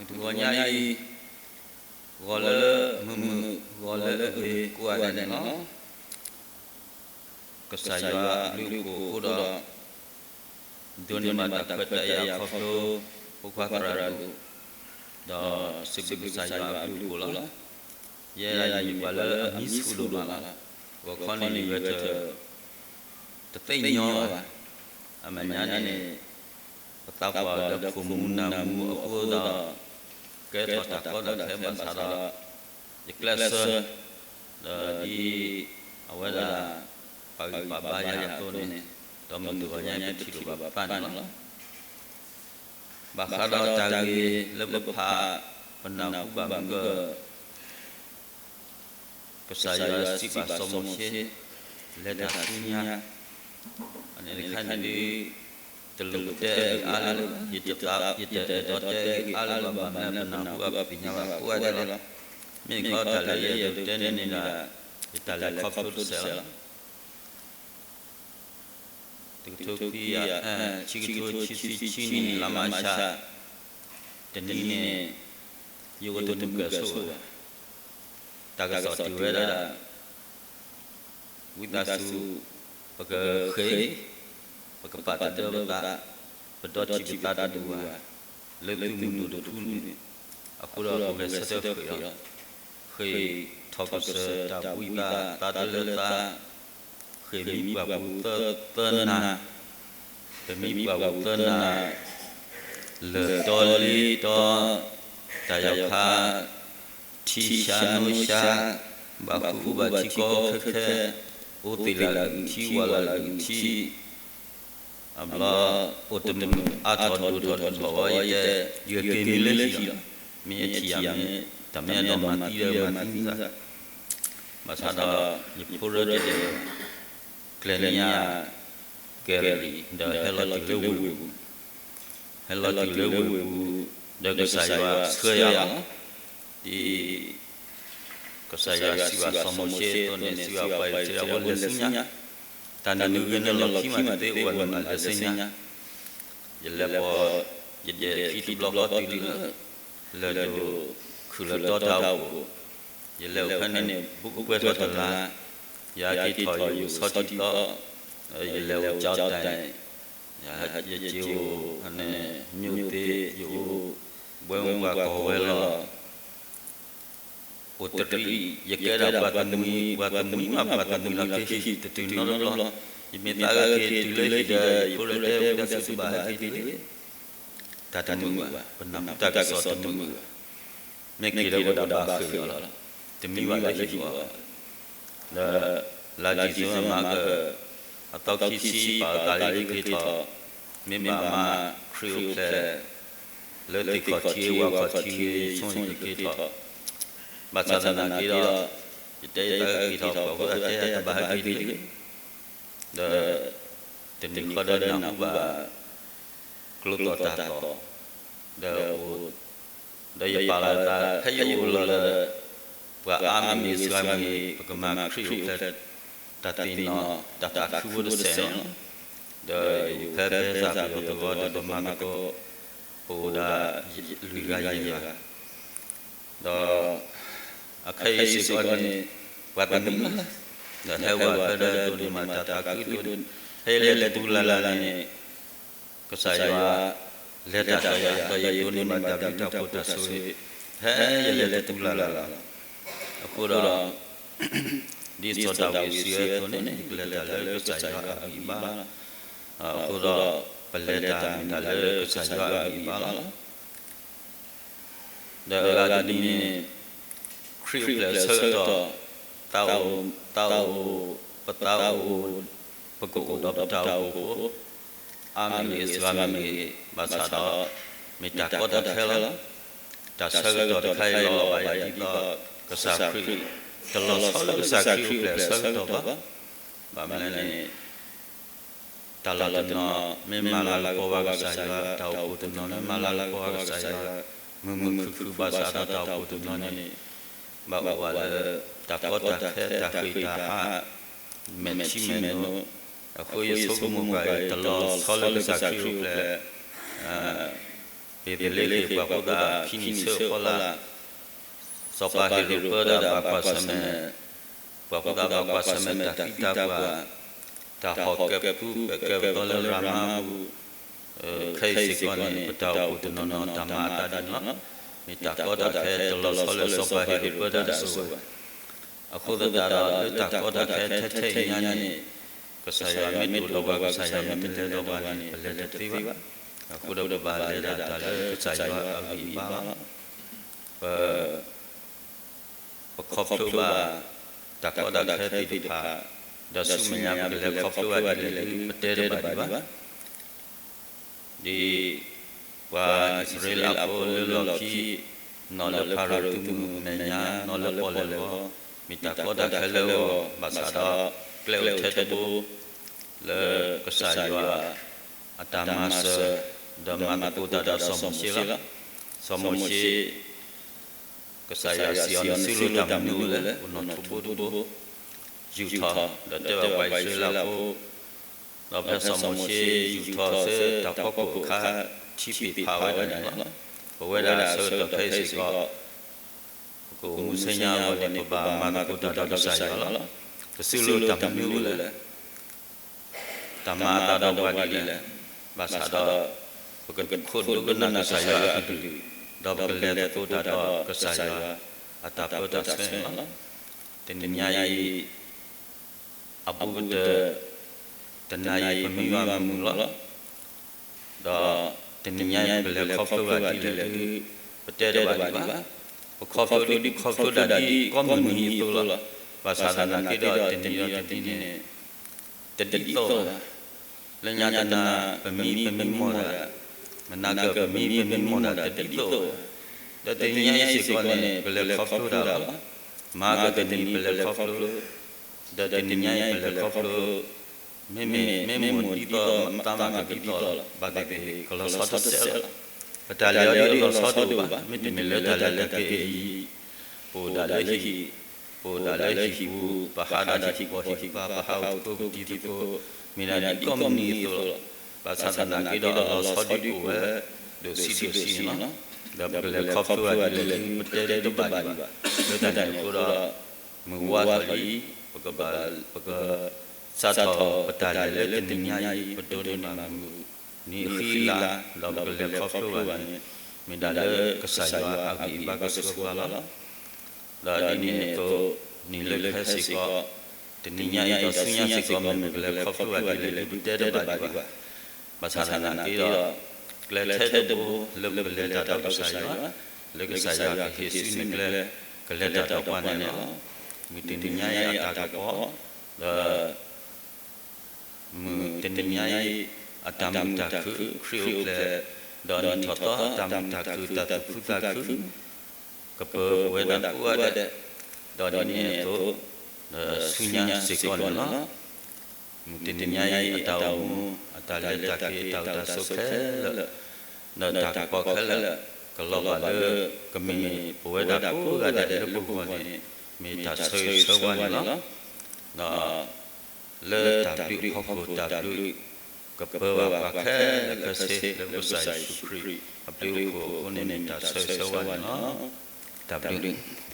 တဂီၤညါအံၤ, ဂီၤလၢမုာ်မုာ်, ဂီၤလၢအဂ့ၤကိးဂၤဒဲးန့ၣ်လီၤ. ကစၢ်ယွၤအဘျုးအဖှိၣ်အဃိဒီး, ဒိးန့ၢ်ဘၣ်တၢ်ခွဲးတၢ်ယာ်ခီဖျိ ဖိခွါသရၣ်ဒိၣ်, ဒီးစံးဘျုးကစၢ်ယွၤအဘျုးအဖှိၣ်လီၤ. ယဲဒၣ်ယမ့ၢ်ပှၤလၢအမံဆူၣ်ဒိၣ်မးလီၤ. ဂီၤခီန့ၣ်ယဂဲၤဆၢထၢၣ် တသ့ၣ်ညီဘၣ်. အမဲာ်ညါန့ၣ် ပသးပှၢ်လၢခိၣ်မူနၢ်မူအဃိဒီး ကဲထီၣ်တၢ်ကီတၢ်ခဲဘၣ်ဆၣ်ဒီး ယကျဲးစၢး, ဒီးဒ်အဝဲဒၣ် ပာ်ဂံၢ်ပာ်ဘါယၤအသိးန့ၣ်, ဒီးမုၢ်တဂီၤညါပထံၣ်လိာ်ဘၣ်ပသးန့ၣ်လီၤ. ဘၣ်ဃးဒီးတၢ်ဂ့ၢ်လၢပဖး ပနၢ်ဟူဘၣ်မုၢ်ဂၢၢ် ကစၢ်ယွၤစံးဘၣ်စီၤမိၤၡ့ လဲၤတၢ်ဆူညါ, အန့ၣ်တခါန့ၣ်ဒ် တလိၣ်တဲအဂ့ၢ်အါလၢၤဘၣ်, ယတအဲၣ်ဒိးတဲအဂ့ၢ်အါလၢၤဘၣ်, ဘၣ်မနုၤပနၢ်ဟူအပသ့ၣ်ညါဘၣ်ကိးဂၤဒဲးလီၤ. မ့ၢ်တခီတၢ်လၢယအဲၣ်ဒိးတဲန့ၣ်န့ၣ်ဒၣ် ယတၢ်လဲၤခီဖျိတစဲးလီၤ. တကထိခွံကယၤ, ဆံကထိဆံဆံဆံနံၣ် လါမးရှး တနံၤန့ၣ် ယအိၣ်တမုာ်ကဲၣ်ဆိးဘၣ်. တၢ်ကစီၣ်တုၤဝဲဒၣ် ဝံသးစူၤ ပကဃ့ၢ်, ပကပာ်တဒၢပသး, ပဒီထံၣ်ပသးတဒူၣ်ဘၣ်, လၢသုးမုၢ်ဒိၣ်တထူန့ၣ်, အဃိဒီးပဂဲၤဆၢထၢၣ်ဃ့ၢ်လီၤ. ဃ့ၢ်ထီၣ်ကစၢၢ်တၢ်ဘှံးသး သးတလၢသး, ဃ့ၢ်မံပှၤပူၤသၢသၢနၤ, ပမံပှၤပူၤသၢနၤ, လၢၢ်တီလ့တီ, တၢ်ယီၤခါ ထံဆါနိဆါ, ဘၣ်ဃုာ်ဃုာ်ဘၣ်ထံကီခဲခဲ, အိၣ်သ့ၣ်လၢအဂုၢ်ထံ ဝၤလၢအဂုၢ်ထံ, အဘျီ အိၣ်တမုာ်အါထီၣ်ဒိၣ်ထီၣ်ဒိၣ်ထီၣ်ဝဲ ယတဲ, ယက့ၤမံလၢဟံၣ်လီၤ. မ့ၢ်ယထံၣ်ယၤမ့ၢ် တၢ်မ့ၢ်အဲၣ်ဒိးမၤသံဒီးမၤသံမုၢ်သး, ဘၣ်ဆၣ်ဒီး ယဖိရၢတဒဲး ကျဲၤန့ၢ်ယၤ ကဲၤရံၣ် ဒီးဟဲလီၤတုၤလၢဝ့ၢ်ပူၤ, ဟဲလီၤတုၤလၢဝ့ၢ်ပူၤ ဒီးကစၢ်ယွၤဆှၢယၤလီၤ. ဒ် ကစၢ်ယွၤစံးဘၣ်စီၤမိၤၡ့အသိးန့ၣ် စံးဘၣ်ပှၤအံၣ်စရ့လးဖိ လဲၤဆူညါ, တၢ်နုာ်ဂ့ၤနုာ်လီၤခံမး တသ့အိၣ်ဘၣ် နဘၣ်လဲၤဆူညါ. ယလဲၤပိာ် ယဒဲးခံတဘျီဃီတုၤလၢ လၢၢ်ဒိၣ်ခုၣ်လၢတီတၢ်အိၣ်ဖှိၣ်, ယလဲၤအိၣ်ဖဲန့ၣ် ဘူးကပှဲၤထီၣ်တလါ, ယဟဲက့ၤထီၣ်ယအိၣ်ဆီတံၢ်သီ, ယလဲၤအိၣ်ကၠီတဲာ်, ယက့ၤအိၣ်ဖဲန့ၣ် ညိၣ်သ့, ယအိၣ်ဘှဲမုၢ်ပှၢ်ကီၢ်ဝဲလီၤ. အိၣ်တရံး ယကဲဒၣ်ပှၤသမံ, ပှၤသမံမး ပှၤသမံလီၤက့ၤဟံၣ် တတုၤနီတဘျီ, ယမ့ၢ်သးဂဲၤက့ၤတုၤလၢဟံၣ်ဒီး ယဖိရၢတဲဝံသးစူၤ တဘၣ်ဟဲက့ၤတဂ့ၤ, တၢ်တမုာ်ဘၣ်, ပနၢ်ဟူတၢ်ကစီၣ်တမုာ်ဘၣ်, မ့ၢ်က့ၤဒီးအိၣ်ဒၣ်ဘၣ်ဃ့ၢ်လီၤ, တမံဘၣ်လၢဟံၣ်အီၤ, ဒီး လါဒံၣ်စ့ဘၢၣ်မၤကၢၢ် အသီခံဆံ ပာ်အသးလၢယကက့ၤထီၣ်, မ့ၢ်ဘၣ်မၤခရံာ်အိၣ်ဖျဲၣ် လၢသ့ၣ်ခီၣ်ထံးဝၣ်ခီၣ်ထံးဂ့ၤ ဆိက့ၤက့ၤထီၣ်, ဘၣ်ဆၣ်သနာ်က့ဒီး ယတဲယသးကက့ၤထီၣ် ပှၤဖိသၣ်တဲယၤတဘၣ်ဟဲက့ၤတဂ့ၤ, ဒီး တနံၤဃီဒီးနၢ်ဟူဘၣ် ကျိသီၣ်တၢ်သီၣ်, ဒီး ဒီးယပာ်လီၤသး ဖဲယအိၣ်လီၤဒီး ပှၤအါမံၤဂ့ၤ စှၤမံၤဂ့ၤ ပကမၤခရံာ်အိၣ်ဖျဲၣ် တၢ်သ့ၣ်နီၣ် တၢ်သးခုဖိတစဲးန့ၣ်လီၤ. ဒီးယအိၣ်ဖဲဖဲသးပယီၤသဝီဒီး ပမၤသကိး ပအိၣ်ဒၣ်လွံၢ်ဂၤယဲၢ်ဂၤ, ဒီး အခဲအံၤစ့ၢ်ကီးန့ၣ် ပှၤတမံၤမးလၢ ဒီးဟဲဝဲဖဲဒီးဒိးန့ၢ်မးတၢ်သးခုဒိၣ်, ဖဲယလဲၤတပူၤလၢ်လၢ်န့ၣ် ကစၢ်ယွၤ လဲၤတၢ်ဒီးယၤ ဒီးယဒိးန့ၢ်ဘၣ်တၢ်ဘျုးတၢ်ဖှိၣ်တၢ်ဆိၣ်ဂ့ၤ ဖဲယလဲၤတပူၤလၢ်လၢ်လီၤ. အဃိဒီး ဒ်စီၤဒၤဝံးစံးဝဲအသိးန့ၣ် ပလဲၤတၢ်လၢကစၢ်ယွၤအဂံၢ်အဘါလီၤ. အဃိဒီး ပလဲၤတၢ်မ့ၢ်တၢ်လၢကစၢ်ယွၤအဂံၢ်အဘါလီၤ. ဒီးအဂၤတမံၤန့ၣ် ခရံာ်အိၣ်ဖျဲၣ်အဆၢကတီၢ် သးအိၣ်, သးအိၣ်, ပသးအိၣ်, ပကအိၣ်ဒီးပတၢ်အိၣ်ဖှိၣ်ဖိ အါမံၤဂ့ၤ စှၤမံၤဂ့ၤ ဘၣ်ဆၣ်ဒီး မ့ၢ်တၢ်ကီတၢ်ခဲလီၤ. တၢ်ဆၢကတီၢ်တခါအံၤလီၤဘၣ်ယၤဒ်သိး ကစၢ်ခရံာ် တလီၤဆီလၢကစၢ်ခရံာ်အိၣ်ဖျဲၣ်အဆၢကတီၢ်ဘၣ်. ဘၣ်မနုၤလဲၣ်န့ၣ် တၢ်လီၢ်တနီၤ မ့ၢ်မၤလၤကပီၤဘၣ်ကစၢ်ယွၤ, တၢ်အိၣ်ဖှိၣ်တနီၤ မ့ၢ်မၤလၤကပီၤဘၣ်ကစၢ်ယွၤ, မုာ်မုာ်ခုၣ်ခုၣ်ဘၣ်ဆၣ်ဒီးတၢ်အိၣ်ဖှိၣ်တနီၤန့ၣ် ဘၣ်အိၣ်ဝဲလၢ တၢ်ကီတၢ်ခဲ တၢ်ဃ့ၢ်တၢ်ဟး မဲာ်ထံမဲာ်နိ, အဃိယဆိကမိၣ်ပှၤအံၤ တလီၤဆီလၢကစၢ်ခရံာ်အိၣ်ဖျဲၣ် ဟ့ၣ်သလ့ဃ့ၢ်ပှၤဖိသၣ်ခံနံၣ်ဆၢအဖီလာ်, စီၤပၤဟ့ရိၣ်ပၢတၢ်ဘၣ်ကွၢ်ဆၢၣ်မဲာ်, ပှၤဖိသၣ်ဘၣ်ကွၢ်ဆၢၣ်မဲာ်တၢ်သံတၢ်ပှၢ်, တၢ်ဟီၣ်ကဲဖူပဲာ်ကဲပသီလၢရၤမါပူၤ, ခဲအံၤစ့ၢ်ကီးန့ၣ် ပတၢ်အိၣ်ဖှိၣ်တနီၤနီၤတၢ်မၤအသးဒ်န့ၣ်လီၤ. မ့ၢ်တၢ်ကီတၢ်ခဲတလီၤဆီလၢစီၤပၤဟ့ရိၣ်ပၢတၢ်အစိၤဘၣ်. အဃိသတးဒီး လၢတၢ်ကီတၢ်ခဲထဲထဲအံၤညါန့ၣ် ကစၢ်ယွၤမ့ၢ်တအိၣ်ဒီးပှၤ ကစၢ်ယွၤမ့ၢ်တလဲၤဒီးပှၤန့ၣ် ပလဲၤတသ့ဘၣ်. အဃိဒီးပဘၣ်လဲၤဒၣ်တၢ်လၢကစၢ်ယွၤအဂံၢ်အဘါလီၤ. ပ ပခီဖျိဘၣ် တၢ်ကီတၢ်ခဲသ့ၣ်တဖၣ်, ဒီးဆူမဲာ်ညါ ပကလဲၤခီဖျိဘၣ်ဒ်လဲၣ်ဒုး ပတဲတဘၣ်ဒံးဘၣ်. ဒ်ပှၤအံၣ်စရ့လးဖိလၢလီၢ်ခံ, နီၢ်လၢဖၤရိၤသုးမုၢ်မဲာ်ညါ, နီၢ်လၢပီၣ်လဲၣ်ဂီၤ, မ့ၢ်တၢ်ကီတၢ်ခဲလၢအဂီၢ်, ဘၣ်ဆၣ်ဒီး ကျဲအိၣ်ထဲတဘိ လၢကစၢ်ယွၤအတၢ်မၤစၢၤ, ဒီးမၤသကိးတၢ်ဒီးစီၤမိၤၡ့လီၤ. စီၤမိၤၡ့ ကစၢ်ယွၤစံးအီၤ နစုလိၤတၢ်မနုၤအိၣ်လဲၣ်, အိၣ်နီၢ်ထိးဘိတဘိ, ယူာ်ထီၣ်, ဒီးတဲဘၣ်ပှၤအံၣ်စရ့လးဖိ, ဒီးဖဲစီၤမိၤၡ့ယူာ်ထီၣ်ဆၢတၢ်ဖီခိၣ်အခါ ထံပ့ၢ်ဖးဝဲဒၣ်န့ၣ်လီၤ. ပဝဲဒၣ်အဆၢကတီၢ်ခဲအံၤစ့ၢ်ကီး ပကအိၣ်မူဆူညါအဂီၢ်န့ၣ် ပဘၣ်မၤသကိးတၢ်ဒီးကစၢ်ယွၤလီၤ. ပစုလိၤတၢ်မနုၤအိၣ်လဲၣ်, တၢ်မၤအသးဒီးပှၤဒ်လဲၣ်, ဘၣ်ဆၣ်ဒီး ပကခိးဒိကနၣ်ကစၢ်ယွၤအကလုၢ်, ဒီးပကလဲၤသကိးတၢ်ဒီးကစၢ်ယွၤအတၢ်ပၢတၢ်ဆှၢန့ၣ်လီၤ. တနံၤညါအံၤ အဘူးကတၢၢ် တနၤအံၤပမံဘၣ်မုာ်လီၤ. ဒီးတနံၤညါအံၤ ပကလဲၤခီဖျိဘၣ်ဒ်လဲၣ်ဒုး ပတဲတဘၣ်ဒံးဘၣ်. ပခီဖျိဒ်ပခီဖျိဒၣ်ဒ်ကိးမုၢ်နံၤအသိးလီၤ. ဘၣ်ဆၣ်သနာ်က့ဒီး တနံၤဒီးတနံၤန့ၣ် တဒ်သိးဘၣ်. လၢညါတနၤ ပမံပမံမီၢ်တၢ်, မနၤကပမံပမံမီၢ်တၢ်တဒ်သိးဘၣ်. ဒီးတနံၤညါအံၤစ့ၢ်ကီးန့ၣ် ပလဲၤခီဖျိတၢ်လီၤ. မဟါကတနံၤပလဲၤခီဖျိ, ဒီးတနံၤညါအံၤပလဲၤခီဖျိ, မ့မ့ၢ်မ့ၢ်မိၢ်ဒ်သိး သးမၤကဒ်သိးလီၤ. ဘၣ်သ့ၣ်သ့ၣ် ကလီၤဆီတစဲးလီၤ. ပတၢ်လဲၤအီၤဒ်အလီၤဆီတအိၣ်ဘၣ်. မ့တမ့ၢ်လၢတၢ်လဲၤတၢ်က့ၤအံၤ ပအိၣ်ဒၣ်လၢဟံၣ်, ပအိၣ်ဒၣ်လၢဟံၣ်ပူၤ, ပဟးဒၣ်ဟံၣ်ဖှီၣ်ဟံၣ်ဃါ, ပဟးအိၣ်သကိးပတံၤသကိး, မ့ၢ်ဒၣ်ဒ်ကိးမုၢ်နံၤအသိးလီၤ. ဘၣ်ဆၣ်သနာ်က့ဒီး အလီၤဆီဒုးအိၣ်ဝဲ ဒိၣ်ဆံးဒိၣ်ဆံးန့ၣ်လီၤ. ဒီးပကလဲၤခီဖျိဘၣ်ဒ်လဲၣ်ဒုး ပတဲတဘၣ်ဒံးဘၣ်. လၢတၢ်န့ၣ်အဃိဒီး မုၢ်ဝါထီၣ်လံ, ပကဘၣ် ပက စးထီၣ်ပတၢ်လဲၤလၢတနံၤညါအံၤ ပဒိးန့ၢ်ဘၣ်မုၢ်နံၤအဃံအလၤ, ဒီးပကလဲၤခီဖျိဘၣ်န့ၣ် မ့ၢ်ဒၣ်လၢကစၢ်ယွၤအဂံၢ်အဘါကဆှၢပှၤလီၤ. ဒီးဒ်န့ၣ်အသိး နံၤလၢခဲစ့ၢ်ကီး, တနံၤညါအံၤဒီးဆူညါစ့ၢ်ကီး မ့ၢ်ပကလဲၤခီဖျိဘၣ်ဒ်လဲၣ်ဒုး ပတဲတဘၣ်ဒံးဘၣ်. ဘၣ်ဆၣ်သနာ်က့ဒီး ကျဲထဲတဘိလၢပကလဲၤတၢ်ဒီးကစၢ်ယွၤ, လၢကစၢ်ယွၤကဟ့ၣ်ဆူနကျဲ ကလဲၤတၢ်ဒီးပှၤန့ၣ်လီၤ. မုၢ်တနံၤညါအံၤအတၢ်ကပီၤ, ဒီး မုၢ်တနံၤညါအံၤ အတၢ်မုာ်တၢ်ခုၣ် ခရံာ်အိၣ်ဖျဲၣ်, ဒီးနံၣ်ထီၣ်သီ တၢ်မုာ်တၢ်ခုၣ် တၢ်သူၣ်ခုသးခု ကပၢၤပဝဲဒၣ်ကိးဂၤဒဲး, ဒီးဒ်န့ၣ်အသိး ဒီးဆူညါစ့ၢ်ကီးန့ၣ်လီၤ. မုၢ်တနံၤညါအံၤ အတၢ်အိၣ်မူ အတၢ်လဲၤတၢ်က့ၤ တၢ်အိၣ်တၢ်ဆိးခဲလၢာ်, ဒီးတၢ်ကပီၤခဲလၢာ် ကလီၤဘၣ်လၢ ကမ့ၢ်ပဝဲဒၣ်ကိးဂၤဒဲးလၢပဂီၢ်န့ၣ် မ့ၢ်တၢ်ဆၢဂ့ၤဆၢဝါန့ၣ်လီၤ. ဒီး လၢတၢ်ဘျုးအဖီခိၣ် တၢ်ဘျုးကပၢၤဘၣ်ပှၤခဲလၢာ်ခဲဆ့ လၢကစၢ်ယ့ၣ်ၡူးခရံာ်အဘျုးအဖှိၣ်အဃိန့ၣ် မ့ၢ်တၢ်ဆၢဂ့ၤဆၢဝါန့ၣ်လီၤ. တၢ်ဘျုး